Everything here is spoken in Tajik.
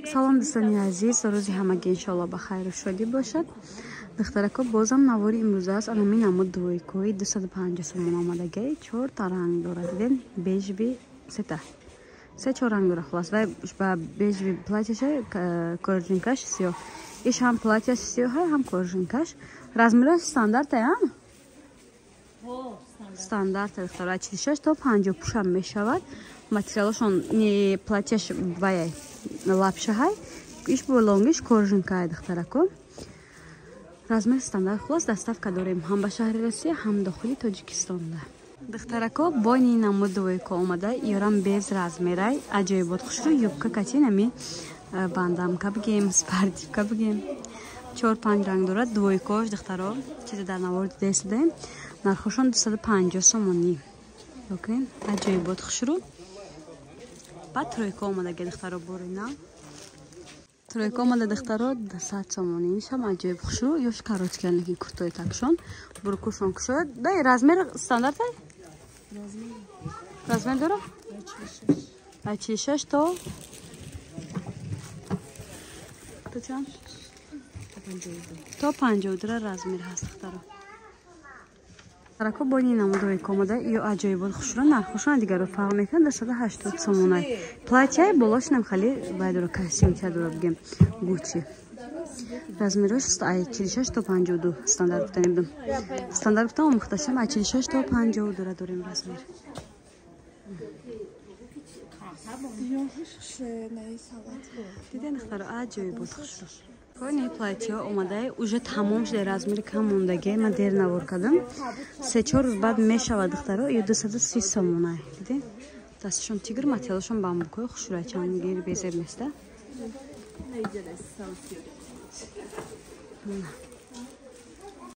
Салом, дӯстони азиз, рӯзи ҳамагӣ иншоалло ба хайру шодӣ бошад. Духтарако, бозам навори имрӯза аст. Анами намуд двойкои 250 сомон омадагай, чорта ранг дорад. Диден, бежевый сета. Се чор ранг дорад хулас. Вай ба бежевый платьяша, коржинкаш сиёҳ. Иш ҳам платьяш сиёҳа, ҳам коржинкаш. Размераш стандарта, а? Стандарт, духтара, 46 то 50 пушам мешавад. Материалашон не платьяш вай лапшаҳай, иш бо лонгиш коржинкай, духтарако. Размер стандарт хулас, доставка дорем ҳам ба шаҳри Россия, ҳам дохили Тоҷикистонда. Духтарако, бони намуд двойка омада, ёрам без размерай, аҷоибот хушрӯ, юбка кати нами бандамка бигем, спортивка бигем. Чор панҷ ранг дорад двойкош, духтаро, чизе дар навор дидаистадаем. Нархошон 250 сомонӣ. Окей, аҷоибот хушрӯ. Баъд тройка омадаги, духтаро, бори нав. Тройка омада, духтаро, 100 сомонӣ. Ишам аҷоиб хушрӯ, ёш короткий, лекин куртои такшон, буркушон кушояд. Дай размер стандартай? Размер дора? Ай 46 то чанд? То 52 размер ҳаст, духтаро. Тарако, бони намудои комода, ё аҷоибот хушро, нархошона дигаро фарқ мекунад, 280 сомонай. Платьяи болошинам хали вай дора, костюмча дора бигем, Гуччи. Размерош ай 46 то 52 стандарт гуфтанем будам. Стандарт гуфтам, омӯхташам, ай 46 то 52 ра дорем размер. Диден, духтаро, аҷоибот хушро. Кони платьё омадай, уже тамом шуда, размери кам мондагӣ, ман дер навор кардам. Се чор рӯз баъд мешавад, духтаро, ё 230 сомонай. Диден? Дасташон тигр, материалашон бамбукои хушрӯя, чангир безеб неста.